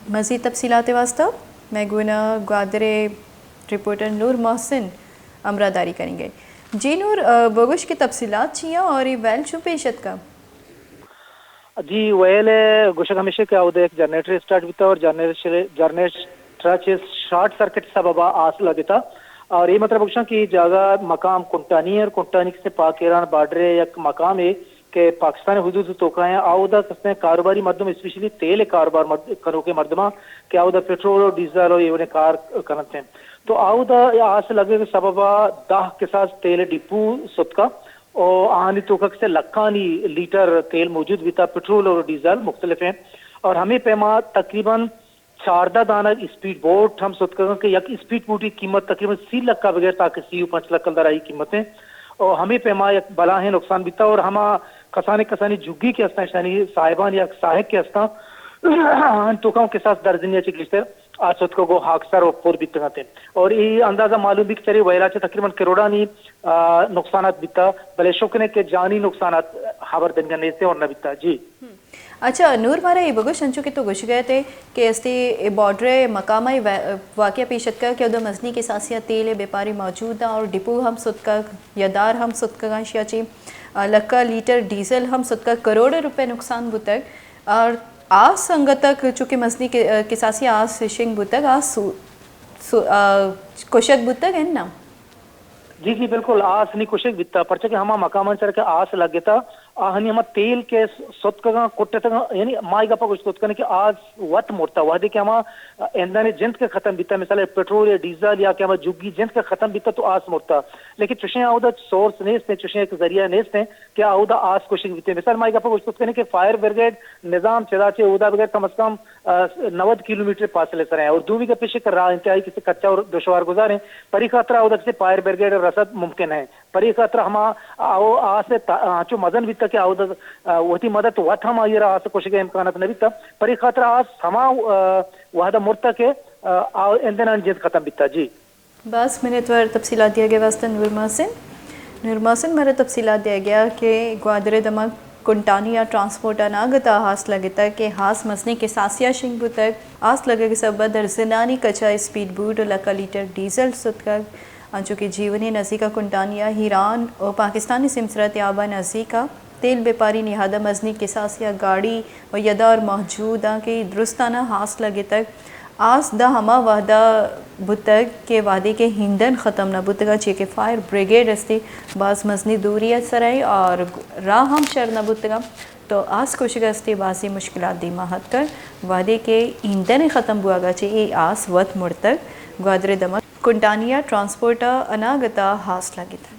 مزید تفصیلات واسطہ مئے گونا گوادر ءِ رپورٹر نور محسن ہمراہ داری کنگ ءَ۔ جی نور، آ، بگوش کہ تفصیلات چی اَں اور اے ویل چوں پیش اتکا؟ جی، ویل ءِ گوشگ ہمیش اِنت کہ اود ءَ یک جنریٹر اسٹارٹ بیتا اور جنریٹر، جنریٹر ءَ چہ شارٹ سرکٹ سبب ءَ آس لگتا۔ اور اے مطلب گوشاں کہ اے جاگہ مقام کنٹانی اِنت اور کنٹانی کسے پاک ایران بارڈر ءِ یک مقامے کہ پاکستان ءِ حدود ءِ توکا اِنت، اودا کسے کاروباری مردم، اسپیشلی تیل ءِ کاروبار مرد-، کنوکیں مردماں کہ اودا پٹرول اور ڈیزل اور اے وڑیں کار کننت اَنت۔ تو اودا آس لگگ ءِ سبب ءَ دہ کساس تیل ءِ ڈپو ستکا اور آہانی توکا کسے لکھانی لیٹر تیل موجود بیتا، پٹرول اور ڈیزل مختلف اَنت۔ اور ہمے پیما تقریباً چاردہ دانگ اسپیڈ بوٹ ہم ستکگ اَنت کہ یک اسپیڈ بوٹے قیمت تقریباً سی لکھ ءَ بگر تاکہ سی و پنچ لکھ ءَ در آئی قیمت اِنت۔ اور ہمے پیما یک بلاہیں نقصان بیتا اور ہما کسانیں، کسانیں جھگی کہ ہستاں، اشانی صاحبان یا ساہگ کہ ہستاں، آہانی توکا ہم کساس درجنے ءَ چہ گیشتر آس ستکگ ءُ ہاکسر ءُ پر بیتگ اَنت۔ اور اے اندازہ معلوم بیت کہ چرے ویل ءَ چہ تقریباً کروڑانی، آ، نقصانات بیتا، بلے شکر اِنت کہ جانی نقصانات ہبر دنیگا نیست اِنت اور نہ بیتا۔ جی۔ اچھا نور، مارا اے بگوش، انچو کہ تو گوشگ ءَ ات ئے کہ استی اے بارڈر ءِ مقام ءَ وا-، واقعہ پیش اتکگ کہ اودا مزنیں کساسے ءَ تیل ءِ بیپاری موجود اَنت اور ڈپو ہم ستکگ یا دار ہم ستکگ اَنت، اشی ءَ چہ، آ، لکھ ءَ لیٹر ڈیزل ہم ستکگ، کروڑ روپے نقصان بوتگ اور آس انگت تک چونکہ مزنیں ک-، کساسے ءَ آس شنگ بوتگ، آس سو-، سو-، آ، کشگ بوتگ اِنت نا؟ جی، جی، بالکل، آس نی کشگ بیتا، پرچا کہ ہما مقامانی سر کہ آس لگتا، آہانی ہما تیل کہ ستکگاں، کٹتگاں، یعنی ما اے گپا گوشت کت کنیں کہ آس وت مرتا، وہدے کہ ہما ایندھن ءِ جند کہ ختم بیتا، مثال پٹرول یا ڈیزل یا کہ ہما جھگی جند کہ ختم بیتا تو آس مرتا۔ لیکن چوشیں اودا سورس نیست اِنت، چوشیں یک ذریعہ نیست اِنت کہ اودا آس کشگ بیتے۔ مثال ما اے گپا گوشت کت کنیں کہ فائر بریگیڈ نظام چدا چہ اودا بگر کم از کم آ، نود کلومیٹر فاصلے سر اِنت اور دومی گپ ایش کہ راہ انتہائی کسے کچا اور دشوار گزار اِنت، پری خاطرا اودا کسے فائر بریگیڈ رسد ممکن اِنت۔ پری خاطرا ہما او آس ءِ تا-، آ، چو مزن بیتا کہ اودا، آ، وتی مدد وت ہم آئی را آس کشگ ءِ امکانات نہ بیتا۔ پری خاطرا آس ہما، آ، وہدا مرتا کہ، آ، آ، ایندھنانی جند ختم بیتا۔ جی۔ باز منتوار تفصیلات دیگ ءِ واستہ نور محسن۔ نور محسن، مارا تفصیلات دیگ ءَ کہ گوادر ءِ دمگ کنٹانی ءَ ٹرانسپورٹ اناگت ءَ ہاس لگتگ کہ ہاس مزنیں کساسے ءَ شنگ بوتگ۔ ہاس لگگ ءِ سبب ءَ درزنانی کچا اسپیڈ بوٹ ءُ لکا لیٹر ڈیزل ستکگ۔ انچو کہ جیونی نزیک ءَ کنٹانی ءَ ایران ءُ پاکستانی سیمسرا تیاب ءِ نزیک ءَ تیل بیپاری نہاد ءَ مزنیں کساسے ءَ گاڑی ءُ یدار موجود اَنت کہ درستاں ءَ آس لگتگ۔ آس داں ہما وہد ءَ بوتگ کہ وہدے کہ ایندھن ختم نہ بوتگ اَنت، چیا کہ فائر بریگیڈ استی باز مزنیں دوری ءِ سرا اِنت اور راہ ہم شر نہ بوتگ اَنت، تو آس کشگ استی بازیں مشکلات دیما اتکگ۔ وہدے کہ ایندھن ختم بوگ ءَ چہ اے آس وت مرتگ۔ گوادر ءِ دمگ کنٹانی ءَ ٹرانسپورٹ ءَ اناگت ءَ آس لگتگ۔